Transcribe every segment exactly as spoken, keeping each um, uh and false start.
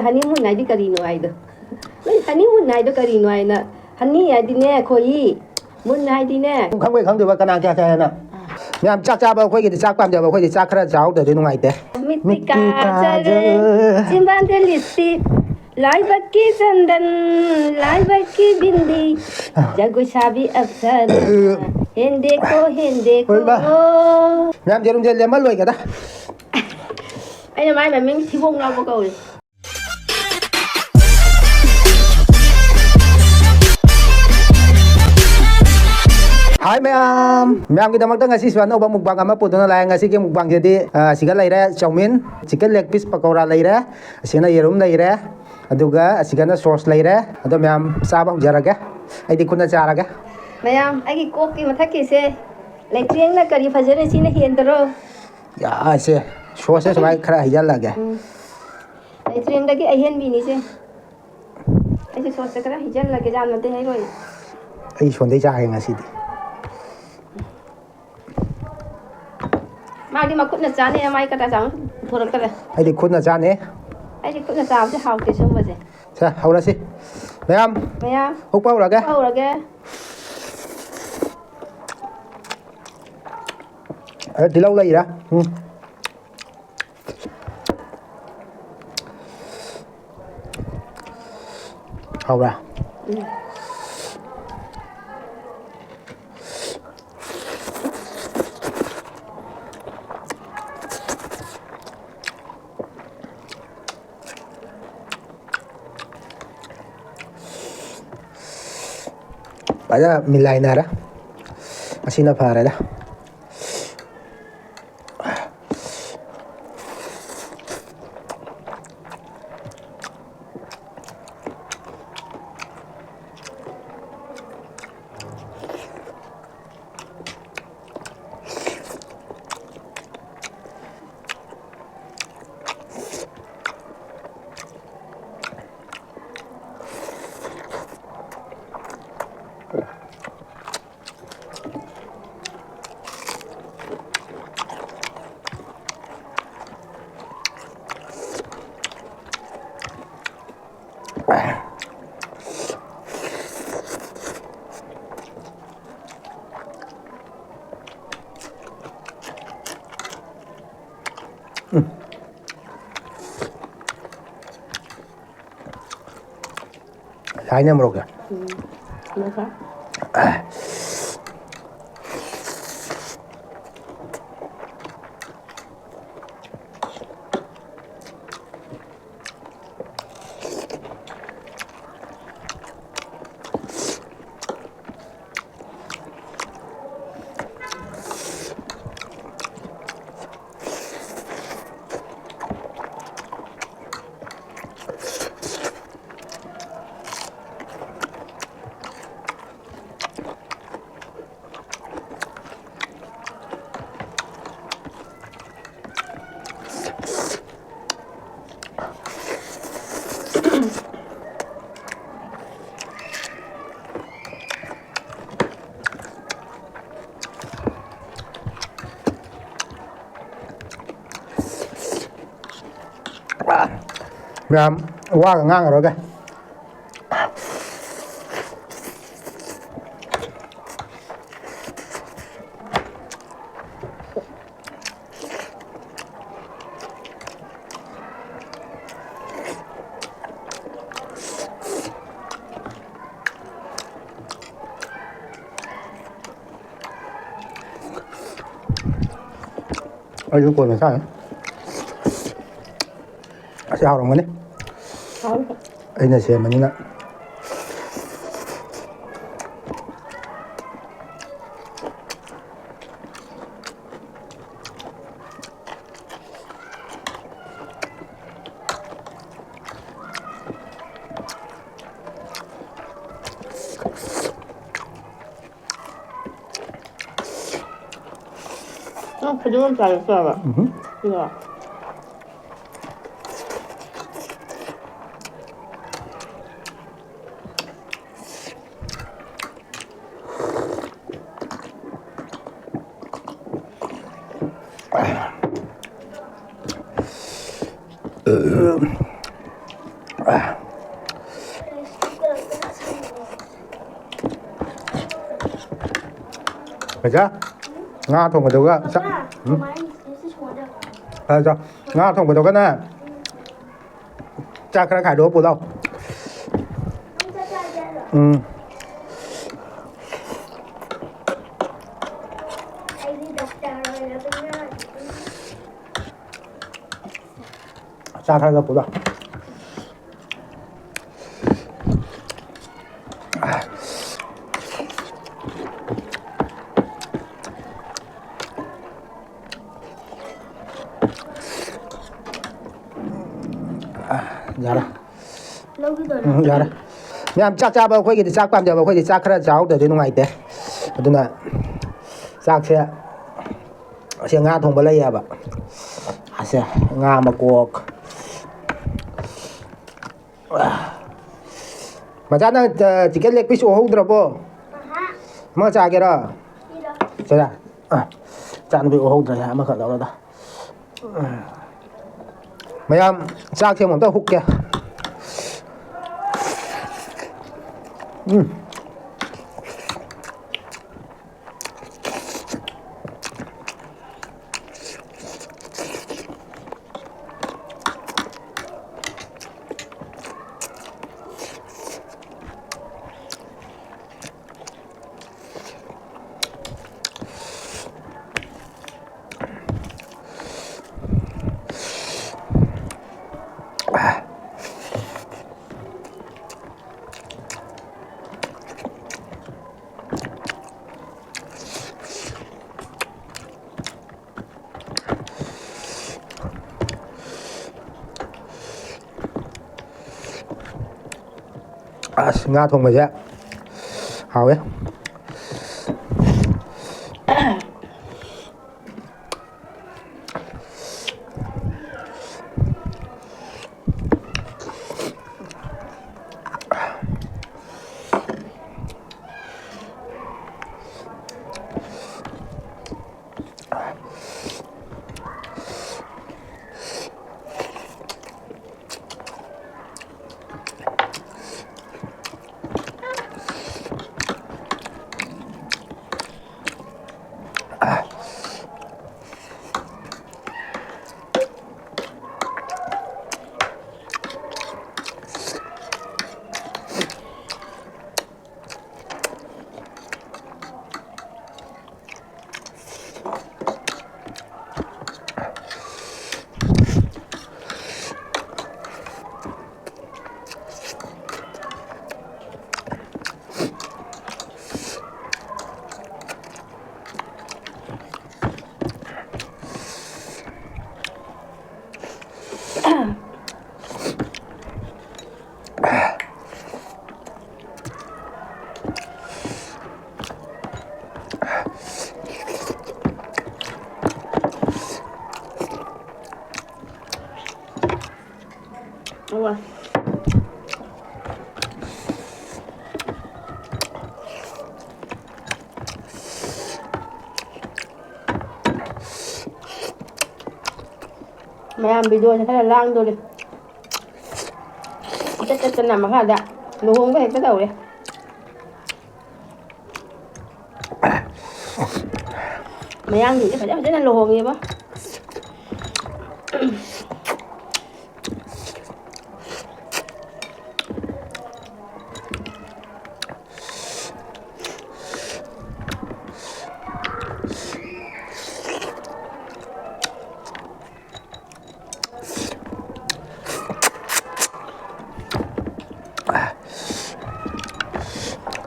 ꯍꯅꯤꯃꯨꯟ ꯍꯥꯏꯗꯤ ꯀꯔꯤꯅꯣ ꯍꯥꯏꯗꯣ? ꯅꯣꯏ ꯍꯅꯤꯃꯨꯟ ꯍꯥꯏꯗꯣ ꯀꯔꯤꯅꯣ ꯍꯥꯏꯅ? ꯍꯅꯤ ꯍꯥꯏꯗꯤꯅꯦ, ꯈꯣꯏꯍꯤ꯫ ꯃꯨꯟ ꯍꯥꯏꯗꯤꯅꯦ꯫ ꯈꯪꯕꯩ ꯈꯪꯗꯣꯏꯕ ꯀꯅꯥ ꯀꯌꯥ ꯀꯌꯥ ꯍꯥꯏꯅ? ꯃꯌꯥꯝ ꯆꯥꯛ ꯆꯥꯕ ꯑꯩꯈꯣꯏꯒꯤꯗꯤ ꯆꯥꯛ ꯄꯥꯝꯖꯕ ꯑꯩꯈꯣꯏꯗꯤ ꯆꯥꯛ ꯈꯔ ꯆꯥꯍꯧꯗ꯭ꯔꯗꯤ ꯅꯨꯡꯉꯥꯏꯇꯦ꯫ ꯃꯤꯠꯇꯤ ꯃꯤꯠꯇꯤ ꯀꯥꯖꯔꯦ, ꯀꯥꯖꯔꯦ꯫ ꯆꯤꯝꯕꯥꯟꯗ ꯂꯤꯞꯁꯇꯤꯛ, ꯂꯥꯏꯕꯛꯀꯤ ꯆꯟꯗꯟ, ꯂꯥꯏꯕꯛꯀꯤ ꯕꯤꯟꯗꯤ, ꯖꯒꯣꯏ ꯁꯥꯕꯤ ꯑꯞꯁꯔꯥ, ꯍꯦꯟꯗꯦꯀꯣ, ꯍꯦꯟꯗꯦꯀꯣ꯫ ꯍꯣꯏꯕ꯫ ꯃꯌꯥꯝ ꯌꯦꯔꯨꯝꯁꯦ ꯂꯦꯝꯃꯜꯂꯣꯏꯒꯦꯗ꯫ ꯑꯩꯅ ꯃꯥꯏ ꯃꯃꯤꯡ ꯊꯤꯕꯣꯡ ꯂꯥꯎꯕ ꯀꯧꯔꯤ꯫ ꯍꯥꯏ ꯃꯌꯥꯝ, ꯃꯌꯥꯝꯒꯤꯗꯃꯛꯇ ꯉꯁꯤꯁꯨ ꯑꯅꯧꯕ mukbang ꯑꯃ ꯄꯨꯗꯨꯅ ꯂꯥꯛꯑꯦ꯫ ꯉꯁꯤꯒꯤ mukbangꯁꯤꯗꯤ, ꯑ, ꯑꯁꯤꯒ ꯂꯩꯔꯦ, ꯆꯧꯃꯤꯟ, chicken leg piece ꯄꯀꯧꯔꯥ ꯂꯩꯔꯦ, ꯑꯁꯤꯅ ꯌꯦꯔꯨꯝ ꯂꯩꯔꯦ, ꯑꯗꯨꯒ ꯑꯁꯤꯒꯅ sauce ꯂꯩꯔꯦ꯫ ꯑꯗꯣ ꯃꯌꯥꯝ ꯆꯥꯕ ꯍꯧꯖꯔꯒꯦ꯫ ꯑꯩꯗꯤ ꯈꯨꯠꯅ ꯆꯥꯔꯒꯦ꯫ ꯃꯌꯥꯝ, ꯑꯩꯒꯤ ꯀꯣꯛꯀꯤ ꯃꯊꯛꯀꯤꯁꯦ ꯂꯩꯇ꯭ꯔꯦꯡꯅ ꯀꯔꯤ ꯐꯖꯅ ꯁꯤꯅ ꯍꯦꯟꯗꯔꯣ? ꯌꯥꯁꯦ, sauceꯁꯦ ꯁꯨꯃꯥꯏꯅ ꯈꯔ ꯍꯩꯖꯜꯂꯒꯦ꯫ ꯎꯝ꯫ ꯂꯩꯇ꯭ꯔꯦꯡꯗꯒꯤ ꯑꯍꯦꯟꯕꯤꯅꯤꯁꯦ꯫ ꯑꯩꯁꯦ sauceꯁꯦ ꯈꯔ ꯍꯩꯖꯜꯂꯒꯦ, ꯌꯥꯝꯅꯗꯤ ꯍꯩꯔꯣꯏ꯫ ꯑꯩ ꯁꯣꯟꯗꯩ ꯆꯥꯒꯦ ꯉꯁꯤꯗꯤ꯫ ꯃꯥꯗꯤ ꯃꯈꯨꯠꯅ ꯆꯥꯅꯦ, ꯃꯥꯏ ꯀꯇꯥ ꯆꯥꯃ ꯄꯨꯊꯣꯔꯛꯇꯔꯦ꯫ ꯑꯩꯗꯤ ꯈꯨꯠꯅ ꯆꯥꯅꯤ꯫ ꯑꯩꯗꯤ ꯈꯨꯠꯅ ꯆꯥꯕꯁꯦ ꯍꯥꯎꯇꯦ ꯁꯨꯝꯕꯁꯦ꯫ ꯁꯦ, ꯍꯧꯔꯁꯤ꯫ ꯃꯌꯥꯝ, ꯃꯌꯥꯝ꯫ ꯍꯨꯛꯄ ꯍꯧꯔꯒꯦ꯫ ꯍꯧꯔꯒꯦ꯫ ꯑꯗ ꯇꯤꯜꯍꯧ ꯂꯩꯔꯦ꯫ ꯎꯝ꯫ ꯍꯥꯎꯕ꯭ꯔꯥ? ꯎꯝ꯫ ꯐꯖꯅ ꯃꯤꯂꯥꯏꯅꯔꯦ꯫ ꯑꯁꯤꯅ ꯐꯔꯦꯗ꯫ ꯍꯥꯏꯅ ꯃꯣꯔꯣꯛꯁꯦ꯫ ꯃꯌꯥꯝ ꯋꯥꯒ ꯉꯥꯡꯉꯔꯣꯏꯒꯦ꯫ ꯑꯩꯁꯨ ꯀꯣꯟꯅ ꯆꯥꯅꯤ꯫ ꯑꯁꯤ ꯍꯥꯎꯔꯝꯒꯅꯤ꯫ ꯍꯥꯎꯔꯦ꯫ ꯑꯩꯅ ꯁꯦꯝꯕꯅꯤꯅ꯫ ꯅꯪ ꯐꯗꯤꯒꯣꯝ ꯆꯥꯔꯛꯇ꯭ꯔꯕ? ꯎꯝꯍꯨꯝ꯫ ꯁꯤꯗ꯫ ꯄꯩꯁꯥ, ꯉꯥ ꯊꯣꯡꯕꯗꯨꯒ ꯆꯥ-, ꯎꯝ? ꯆꯥ-, ꯆꯥ-, ꯉꯥ ꯊꯣꯡꯕꯗꯨꯒꯅꯦ, ꯆꯥꯛ ꯈꯔ ꯈꯥꯏꯗꯣꯛꯑ ꯄꯨ ꯂꯥꯎ꯫ ꯎꯝ꯫ ꯆꯥ ꯈꯔꯒ ꯄꯨꯔꯣ꯫ ꯌꯥꯔꯦ꯫ ꯎꯝ, ꯌꯥꯔꯦ꯫ ꯃꯌꯥꯝ ꯆꯥꯛ ꯆꯥꯕ ꯑꯩꯈꯣꯏꯒꯤꯗꯤ, ꯆꯥꯛ ꯄꯥꯝꯖꯕ ꯑꯩꯈꯣꯏꯗꯤ ꯆꯥꯛ ꯈꯔ ꯆꯥꯍꯧꯗ꯭ꯔꯗꯤ ꯅꯨꯡꯉꯥꯏꯇꯦ꯫ ꯑꯗꯨꯅ ꯆꯥꯛꯁꯦ, ꯑꯁꯤ ꯉꯥ ꯊꯣꯡꯕ ꯂꯩꯌꯦꯕ꯫ ꯑꯁꯦ ꯉꯥ ꯃꯀꯣꯛ꯫ ꯃꯆꯥ, ꯅꯪ, ꯑ, chicken leg piece ꯎꯍꯧꯗ꯭ꯔꯕꯣ? ꯑꯃ ꯆꯥꯒꯦꯔꯣ? ꯆꯥ꯫ ꯑ, ꯏꯆꯥꯅꯨꯄꯤ ꯎꯍꯧꯗ꯭ꯔꯦ, ꯑꯃꯈꯛ ꯂꯧꯔꯗ꯫ ꯃꯌꯥꯝ, ꯆꯥꯛꯁꯦ ꯑꯃꯨꯛꯇ ꯍꯨꯛꯀꯦ꯫ ꯎꯝ꯫ ꯑꯁ, ꯉꯥ ꯊꯣꯡꯕꯁꯦ ꯍꯥꯎꯋꯦ꯫ ꯃꯌꯥꯝ ꯚꯤꯗꯤꯑꯣꯁꯦ ꯈꯔ ꯂꯥꯡꯗꯣꯔꯤ꯫ ꯆꯠ ꯆꯠꯇꯅ ꯃꯈꯥꯗ ꯂꯨꯍꯣꯡꯕ ꯍꯦꯛꯇ ꯇꯧꯔꯦ꯫ ꯃꯌꯥꯡꯁꯤꯡꯁꯦ ꯐꯖ ꯐꯖꯅ ꯂꯨꯍꯣꯡꯉꯦꯕ꯫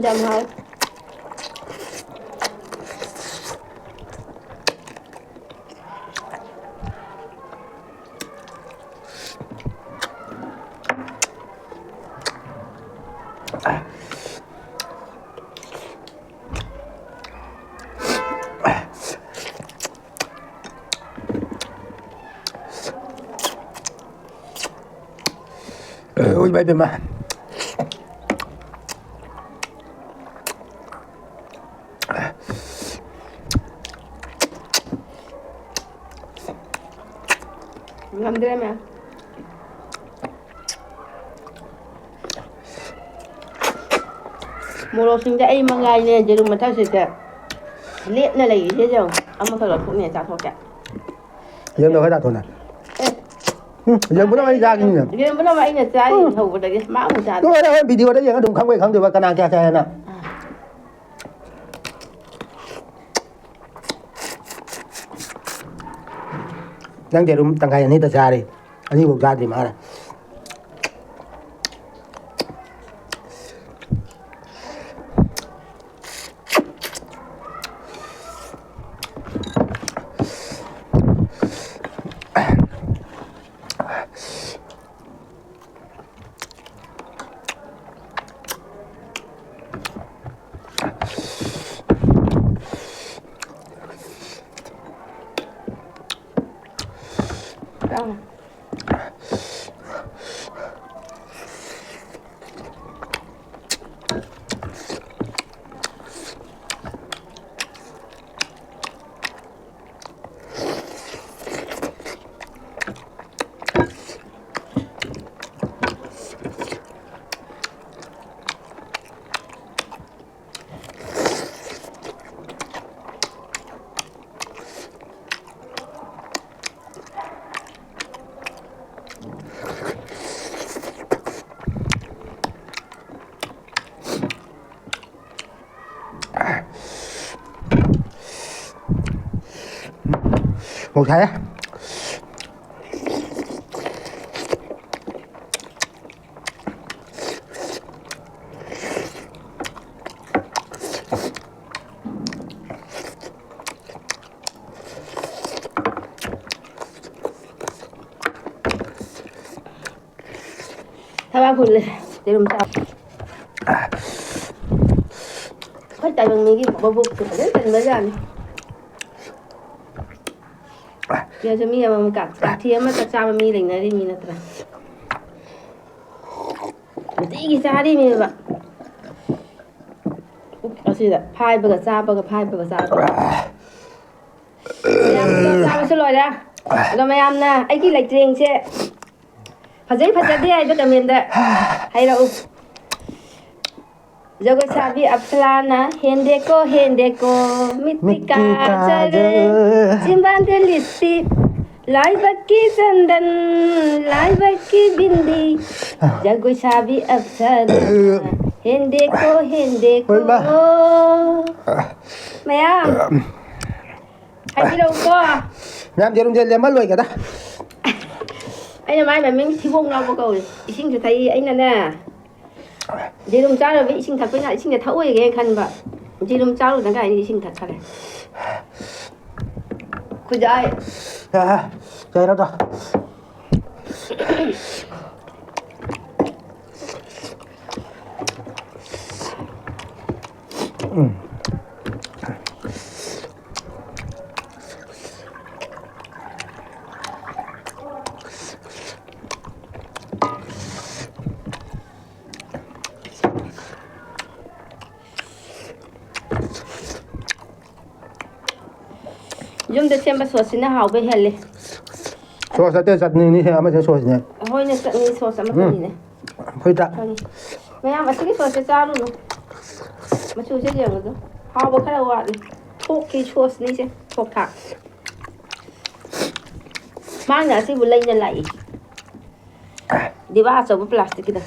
ꯌꯥꯝ ꯍꯥꯎꯋꯤ꯫ ꯑꯣꯏ ꯏꯃꯥ ꯏꯕꯦꯝꯃ꯫ ꯉꯝꯗ꯭ꯔꯦ ꯃꯌꯥꯝ꯫ ꯃꯣꯔꯣꯛꯁꯤꯡꯁꯦ ꯑꯩ ꯃꯉꯥꯏꯅꯦ ꯌꯦꯔꯨꯝ ꯃꯊꯛꯁꯤꯗ ꯂꯦꯞꯅ ꯂꯩꯔꯤꯁꯦ ꯌꯦꯡꯉꯨ꯫ ꯑꯃꯈꯛ ꯂꯧꯊꯣꯛꯅꯦ ꯆꯥꯊꯣꯛꯀꯦ꯫ ꯌꯦꯔꯨꯝꯗꯣ ꯈꯔ ꯆꯥꯊꯣꯛꯅꯦ꯫ ꯑꯦ꯫ ꯎꯝ, ꯌꯦꯔꯨꯝ ꯄꯨꯝꯅꯃꯛ ꯑꯩ ꯆꯥꯈꯤꯅꯤꯅꯦ꯫ ꯌꯦꯔꯨꯝ ꯄꯨꯝꯅꯃꯛ ꯑꯩꯅ ꯆꯥꯔꯤ ꯎꯝ꯫ ꯍꯧꯕꯗꯒꯤ ꯃꯥ ꯑꯃꯨꯛ ꯆꯥꯗꯦ꯫ ꯂꯣꯏꯔꯦ, ꯍꯣꯔꯦꯟ ꯚꯤꯗꯤꯑꯣꯗ ꯌꯦꯡꯉ ꯑꯗꯨꯝ ꯈꯪꯕꯩ ꯈꯪꯗꯣꯏꯕ ꯀꯅꯥ ꯀꯌꯥ ꯆꯥꯏ ꯍꯥꯏꯅ꯫ ꯅꯪ ꯌꯦꯔꯨꯝ ꯇꯪꯈꯥꯏ ꯑꯅꯤꯗ ꯆꯥꯔꯤ, ꯑꯅꯤꯐꯥꯎ ꯆꯥꯗ꯭ꯔꯤ ꯃꯥꯅ꯫ ꯃꯣꯔꯣꯛ ꯁꯥꯏꯍꯦ꯫ ꯊꯕꯥꯛ ꯐꯨꯜꯂꯦ꯫ ꯌꯦꯔꯨꯝ ꯆꯥꯕ꯫ ꯑꯩꯈꯣꯏ ꯇꯥꯏꯕꯪ ꯃꯤꯒꯤ ꯃꯕꯨꯛꯁꯦ ꯐꯖꯅ ꯆꯟꯕꯖꯥꯠꯅꯤ꯫ ꯁꯤꯗꯁꯨ ꯃꯤ ꯑꯃꯃꯝ ꯀꯥ-, ꯀꯥꯊꯤ ꯑꯃ ꯆꯥꯛ ꯆꯥꯕ ꯃꯤ ꯂꯩꯅꯔꯤꯃꯤ ꯅꯠꯇ꯭ꯔꯥ? ꯅꯨꯡꯇꯤꯒꯤ ꯆꯥꯔꯤꯅꯦꯕ꯫ ꯑꯁꯤꯗ ꯐꯥꯏꯕꯒ ꯆꯥꯕꯒ, ꯐꯥꯏꯕꯒ ꯆꯥꯕꯒ꯫ ꯃꯌꯥꯝ ꯄꯨꯂꯞ ꯆꯥꯕꯁꯨ ꯂꯣꯏꯔꯦ꯫ ꯑꯗꯣ ꯃꯌꯥꯝꯅ ꯑꯩꯒꯤ ꯂꯩꯇ꯭ꯔꯦꯡꯁꯦ ꯐꯖꯩ ꯐꯖꯗꯦ ꯍꯥꯏꯗꯣ ꯀꯃꯦꯟꯗ ꯍꯥꯏꯔꯛꯎ꯫ ꯖꯒꯣꯏ ꯁꯥꯕꯤ ꯑꯞꯁꯔꯥꯅ ꯍꯦꯟꯗꯦꯀꯣ, ꯍꯦꯟꯗꯦꯀꯣ, ꯃꯤꯠꯇꯤ ꯃꯤꯠꯇꯤ ꯀꯥꯖꯔꯦ, ꯀꯥꯖꯔꯦ꯫ ꯆꯤꯝꯕꯥꯟꯗ ꯂꯤꯞꯁꯇꯤꯛ, ꯂꯥꯏꯕꯛꯀꯤ ꯆꯟꯗꯟ, ꯂꯥꯏꯕꯛꯀꯤ ꯕꯤꯟꯗꯤ, ꯖꯒꯣꯏ ꯁꯥꯕꯤ ꯑꯞꯁꯔꯥꯅ ꯍꯦꯟꯗꯦꯀꯣ, ꯍꯦꯟꯗꯦꯀꯣ꯫ ꯍꯣꯏ, ꯃꯥ꯫ ꯃꯌꯥꯝ ꯍꯥꯏꯕꯤꯔꯛꯎꯀꯣ꯫ ꯃꯌꯥꯝ ꯌꯦꯔꯨꯝꯁꯦ ꯂꯦꯝꯃꯜꯂꯣꯏꯒꯦꯗ꯫ ꯑꯩꯅ ꯃꯥꯏ ꯃꯃꯤꯡ ꯊꯤꯕꯣꯡ ꯂꯥꯎꯕ ꯀꯧꯏ꯫ ꯏꯁꯤꯡꯁꯨ ꯊꯛꯏ ꯑꯩꯅꯅꯦ꯫ ꯌꯦꯔꯨꯝ ꯆꯥꯔꯨꯕꯩ ꯏꯁꯤꯡ ꯊꯛꯄꯩꯅ ꯏꯁꯤꯡꯁꯦ ꯊꯛꯑꯣꯏꯒꯦ ꯈꯟꯕ꯫ ꯌꯦꯔꯨꯝ ꯆꯥꯔꯨꯗꯅ ꯑꯩꯗꯤ ꯏꯁꯤꯡ ꯊꯛꯈꯔꯦ꯫ ꯈꯨꯖꯥꯏ꯫ ꯑꯦ, ꯌꯥꯏꯔꯣꯗꯣ꯫ ꯎꯝ꯫ ꯌꯨꯝꯗ ꯁꯦꯝꯕ ꯁꯣꯁꯁꯤꯅ ꯍꯥꯎꯕ ꯍꯦꯜꯂꯤ꯫ ꯁꯣꯁ ꯅꯠꯇꯦ, ꯆꯠꯅꯤꯅꯤ, ꯁꯦ ꯑꯃꯁꯦ ꯁꯣꯁꯅꯦ꯫ ꯍꯣꯏꯅꯦ, ꯆꯠꯅꯤ ꯁꯣꯁ ꯑꯃꯠꯇꯅꯤꯅꯦ꯫ ꯎꯝ꯫ ꯐꯨꯔꯤꯠꯇ꯫ ꯈꯪꯉꯤ꯫ ꯃꯌꯥꯝ ꯑꯁꯤꯒꯤ ꯁꯣꯁꯁꯦ ꯆꯥꯔꯨꯅꯨ꯫ ꯃꯆꯨꯁꯦ ꯌꯦꯡꯉꯨꯗꯣ꯫ ꯍꯥꯎꯕ ꯈꯔ ꯋꯥꯠꯂꯤ꯫ ꯊꯣꯛꯀꯤ ꯁꯣꯁꯅꯤꯁꯦ, ꯊꯣꯛ ꯊꯥꯛ꯫ ꯃꯥꯅ ꯑꯁꯤꯕꯨ ꯂꯩꯅ ꯂꯥꯛꯏ꯫ ꯗꯤꯕꯥ ꯑꯆꯧꯕ ꯄ꯭ꯂꯥꯁꯇꯤꯛꯀꯤꯗ꯫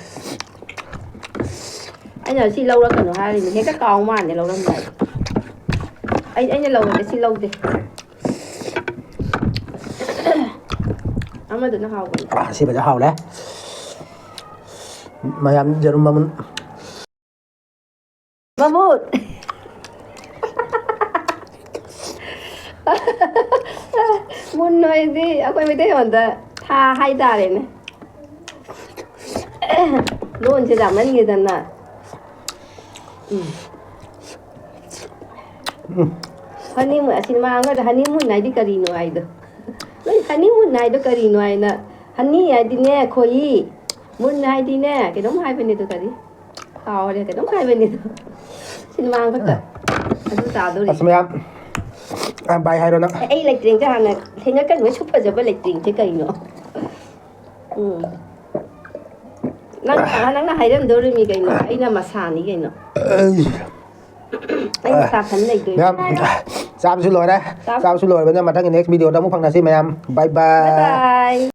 ꯑꯩꯅ ꯁꯤ ꯂꯧꯔꯛꯀꯅꯨ ꯍꯥꯏꯔꯤꯅꯤ, ꯍꯦꯛꯇ ꯀꯥꯎ ꯃꯥꯜꯂꯦ ꯂꯧꯔꯝꯗꯥꯏ꯫ ꯑꯩ, ꯑꯩꯅ ꯂꯧꯔꯒꯦ, ꯁꯤ ꯂꯧꯗꯦ꯫ ꯑꯃꯗꯨꯅ ꯍꯥꯎꯕꯅꯤ꯫ ꯑꯥ, ꯁꯤꯃꯗꯤ ꯍꯥꯎꯔꯦ꯫ ꯃꯌꯥꯝ ꯌꯦꯔꯨꯝ ꯃꯃꯨꯟ꯫ ꯃꯃꯨꯠ꯫ ꯃꯨꯟ ꯍꯥꯏꯗꯤ ꯑꯩꯈꯣꯏ ꯃꯩꯇꯩꯂꯣꯟꯗ ꯊꯥ ꯍꯥꯏꯇꯥꯔꯦꯅꯦ꯫ ꯂꯣꯟꯁꯦ ꯌꯥꯝꯃꯟꯒꯦꯗꯅ꯫ ꯎꯝ꯫ ꯎꯝ꯫ ꯍꯅꯤꯃꯨꯟ, ꯑꯁꯤ ꯃꯥꯡꯒꯗ ꯍꯅꯤꯃꯨꯟ ꯍꯥꯏꯗꯤ ꯀꯔꯤꯅꯣ ꯍꯥꯏꯗꯣ꯫ ꯅꯣꯏ ꯍꯅꯤꯃꯨꯟ ꯍꯥꯏꯗꯣ ꯀꯔꯤꯅꯣ ꯍꯥꯏꯅ, ꯍꯅꯤ ꯍꯥꯏꯗꯤꯅꯦ ꯈꯣꯏꯍꯤ, ꯃꯨꯟ ꯍꯥꯏꯗꯤꯅꯦ ꯀꯩꯅꯣꯝ ꯍꯥꯏꯕꯅꯦ ꯑꯗꯣ ꯀꯔꯤ? ꯀꯥꯎꯔꯦ, ꯀꯩꯅꯣꯝ ꯍꯥꯏꯕꯅꯦ ꯑꯗꯣ꯫ ꯁꯤꯅꯦꯃꯥ ꯈꯛꯇ꯫ ꯑꯗꯨ ꯇꯥꯗꯣꯔꯤ꯫ ꯑꯁ, ꯃꯌꯥꯝ, ꯑ, ꯚꯥꯏ ꯍꯥꯏꯔꯣ ꯅꯪ꯫ ꯑꯦ, ꯑꯩ ꯂꯩꯇ꯭ꯔꯦꯡꯁꯦ ꯍꯥꯟꯅ ꯊꯦꯡꯅꯀꯟꯕ ꯁꯨꯞ ꯐꯖꯕ ꯂꯩꯇ꯭ꯔꯦꯡꯁꯦ ꯀꯩꯅꯣ? ꯎꯝ꯫ ꯅꯪ, ꯅꯪꯅ ꯍꯥꯏꯔꯝꯗꯧꯔꯤꯃꯤ ꯀꯩꯅꯣ? ꯑꯩꯅ ꯃꯁꯥꯅꯤ ꯀꯩꯅꯣ? ꯑꯩ ꯑꯩ ꯃꯁꯥ ꯐꯟ ꯂꯩꯗꯣꯏꯅꯤ꯫ ꯃꯌꯥꯝ, ꯆꯥꯕꯁꯨ ꯂꯣꯏꯔꯦ꯫ ꯆꯥꯕ ꯆꯥꯕꯁꯨ ꯂꯣꯏꯔꯕꯅꯤꯅ ꯃꯊꯪꯒꯤ next video ꯗ ꯑꯃꯨꯛ ꯐꯪꯅꯁꯤ ꯃꯌꯥꯝ꯫ Bye bye꯫ Bye bye꯫